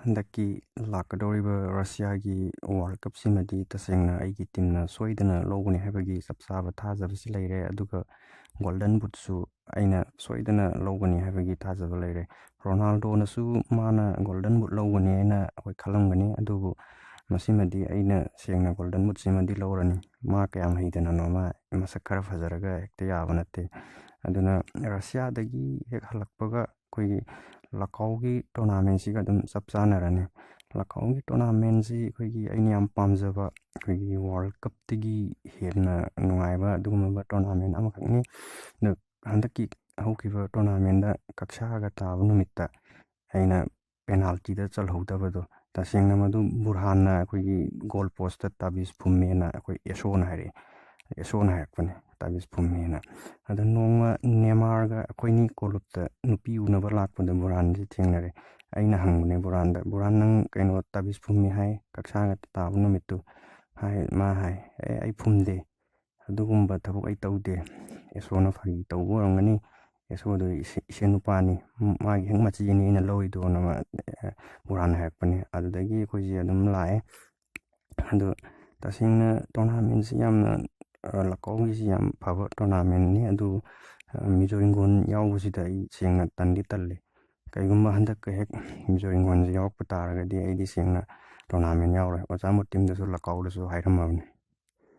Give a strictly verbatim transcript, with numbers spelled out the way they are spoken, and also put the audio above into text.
ꯍꯟꯗꯛꯀꯤ ꯂꯥꯛꯀꯗꯧꯔꯤꯕ ꯔꯁꯤꯌꯥꯒꯤ ꯋꯥꯔꯜ ꯀꯞꯁꯤꯃꯗꯤ ꯇꯁꯦꯡꯅ ꯑꯩꯒꯤ ꯇꯤꯝꯅ ꯁꯣꯏꯗꯅ ꯂꯧꯒꯅꯤ ꯍꯥꯏꯕꯒꯤ ꯆꯞ ꯆꯥꯕ ꯊꯥꯖꯕꯁꯤ ꯂꯩꯔꯦ꯫ ꯑꯗꯨꯒ ꯒꯣꯜꯗꯟ ꯕꯨꯠꯁꯨ ꯑꯩꯅ ꯁꯣꯏꯗꯅ ꯂꯧꯒꯅꯤ ꯍꯥꯏꯕꯒꯤ ꯊꯥꯖꯕ ꯂꯩꯔꯦ꯫ ꯔꯣꯅꯥꯜꯗꯣꯅꯁꯨ ꯃꯥꯅ ꯒꯣꯜꯗꯟ ꯕꯨꯠ ꯂꯧꯒꯅꯤ ꯍꯥꯏꯅ ꯑꯩꯈꯣꯏ ꯈꯜꯂꯝꯒꯅꯤ, ꯑꯗꯨꯕꯨ ꯃꯁꯤꯃꯗꯤ ꯑꯩꯅ ꯁꯦꯡꯅ ꯒꯣꯜꯗꯟ ꯕꯨꯠꯁꯤꯃꯗꯤ ꯂꯧꯔꯅꯤ꯫ ꯃꯥ ꯀꯌꯥꯝ ꯍꯩꯗꯅꯅꯣ, ꯃꯥ ꯃꯁꯛ ꯈꯔ ꯐꯖꯔꯒ ꯍꯦꯛꯇ ꯌꯥꯕ ꯅꯠꯇꯦ꯫ ꯑꯗꯨꯅ ꯔꯁꯤꯌꯥꯗꯒꯤ ꯍꯦꯛ ꯍꯜꯂꯛꯄꯒ ꯑꯩꯈꯣꯏꯒꯤ ꯂꯀꯥꯎꯒꯤ ꯇꯣꯔꯅꯥꯃꯦꯟꯁꯤꯒ ꯑꯗꯨꯝ ꯆꯞ ꯆꯥꯟꯅꯔꯅꯤ꯫ ꯂꯀꯥꯎꯒꯤ ꯇꯣꯔꯅꯥꯃꯦꯟꯁꯤ ꯑꯩꯈꯣꯏꯒꯤ ꯑꯩꯅ ꯌꯥꯝ ꯄꯥꯝꯖꯕ ꯑꯩꯈꯣꯏꯒꯤ ꯋꯥꯔꯜ ꯀꯞꯇꯒꯤ ꯍꯦꯟꯅ ꯅꯨꯡꯉꯥꯏꯕ ꯑꯗꯨꯒꯨꯝꯂꯕ ꯇꯣꯔꯅꯥꯃꯦꯟ ꯑꯃꯈꯛꯅꯤ꯫ ꯑꯗꯣ ꯍꯟꯗꯛꯀꯤ ꯍꯧꯈꯤꯕ ꯇꯣꯔꯅꯥꯃꯦꯟꯗ ꯀꯛꯁꯥꯒ ꯇꯥꯕ ꯅꯨꯃꯤꯠꯇ ꯑꯩꯅ ꯄꯦꯅꯥꯜꯇꯤꯗ ꯆꯜꯍꯧꯗꯕꯗꯣ, ꯇꯁꯦꯡꯅ ꯃꯗꯨ ꯕꯨꯔꯍꯥꯟꯅ ꯑꯩꯈꯣꯏꯒꯤ ꯒꯣꯜ ꯄꯣꯁꯇ ꯇꯥꯕꯤꯁ ꯐꯨꯝꯃꯦꯅ ꯑꯩꯈꯣꯏ ꯑꯦꯁꯣꯅ ꯍꯥꯏꯔꯛꯑꯦ꯫ ꯑꯦꯁꯣꯅ ꯍꯥꯏꯔꯛꯄꯅꯦ, ꯇꯥꯕꯤꯁ ꯐꯨꯝꯃꯦꯅ꯫ ꯑꯗ ꯅꯣꯡꯃ ꯅꯦꯃꯥꯔꯒ ꯑꯩꯈꯣꯏꯅꯤ ꯀꯣꯂꯨꯞꯇ ꯅꯨꯄꯤ ꯎꯅꯕ ꯂꯥꯛꯄꯗ ꯕꯨꯔꯍꯥꯟꯁꯦ ꯊꯦꯡꯅꯔꯦ꯫ ꯑꯩꯅ ꯍꯪꯕꯅꯦ ꯕꯨꯔꯍꯥꯟꯗ, "ꯕꯨꯔꯍꯥꯟ, ꯅꯪ ꯀꯩꯅꯣ ꯇꯥꯕꯤꯁ ꯐꯨꯝꯃꯤ ꯍꯥꯏ ꯀꯛꯁꯥꯒ ꯇꯥꯕ ꯅꯨꯃꯤꯠꯇꯨ?" ꯍꯥꯏ, ꯃꯥ ꯍꯥꯏ, "ꯑꯦ, ꯑꯩ ꯐꯨꯝꯗꯦ, ꯑꯗꯨꯒꯨꯝꯕ ꯊꯕꯛ ꯑꯩ ꯇꯧꯗꯦ, ꯑꯦꯁꯣꯅ ꯐꯥꯒꯤ ꯇꯧꯕ ꯑꯣꯏꯔꯝꯒꯅꯤ, ꯑꯦꯁꯣꯗꯣ ꯏꯁꯦ-, ꯏꯁꯦꯟ ꯅꯨꯄꯥꯅꯤ, ꯃꯥꯒꯤ ꯍꯦꯛ ꯃꯆꯤꯅꯤ ꯑꯩꯅ ꯂꯧꯔꯤꯗꯣꯅ" ꯃꯥ, ꯑꯦ, ꯕꯨꯔꯍꯥꯟꯅ ꯍꯥꯏꯔꯛꯄꯅꯦ꯫ ꯑꯗꯨꯗꯒꯤ ꯑꯩꯈꯣꯏꯁꯦ ꯑꯗꯨꯝ ꯂꯥꯛꯑꯦ꯫ ꯑꯗꯣ ꯇꯁꯦꯡꯅ ꯇꯣꯔꯅꯥꯃꯦꯟꯁꯤ ꯌꯥꯝꯅ, ꯑ, ꯂꯀꯥꯎꯒꯤꯁꯤ ꯌꯥꯝ ꯐꯕ ꯇꯣꯔꯅꯥꯃꯦꯟꯅꯤ꯫ ꯑꯗꯨ, ꯑ, ꯃꯤꯖꯣ ꯍꯤꯡꯒꯣꯜ ꯌꯥꯎꯕꯁꯤꯗ ꯑꯩ ꯁꯦꯡꯅ ꯇꯟꯗꯤ ꯇꯜꯂꯤ꯫ ꯀꯩꯒꯨꯝꯕ ꯍꯟꯗꯛꯀ ꯍꯦꯛ ꯃꯤꯖꯣ ꯍꯤꯡꯒꯣꯜꯁꯤ ꯌꯥꯎꯔꯛꯄ ꯇꯥꯔꯒꯗꯤ ꯑꯩꯗꯤ ꯁꯦꯡꯅ ꯇꯣꯔꯅꯥꯃꯦꯟ ꯌꯥꯎꯔꯣꯏ꯫ ꯑꯣꯖꯥ ꯃꯨꯔꯇꯤꯝꯗꯁꯨ ꯂꯀꯥꯎꯗꯁꯨ ꯍꯥꯏꯔꯝꯃꯕꯅꯤ꯫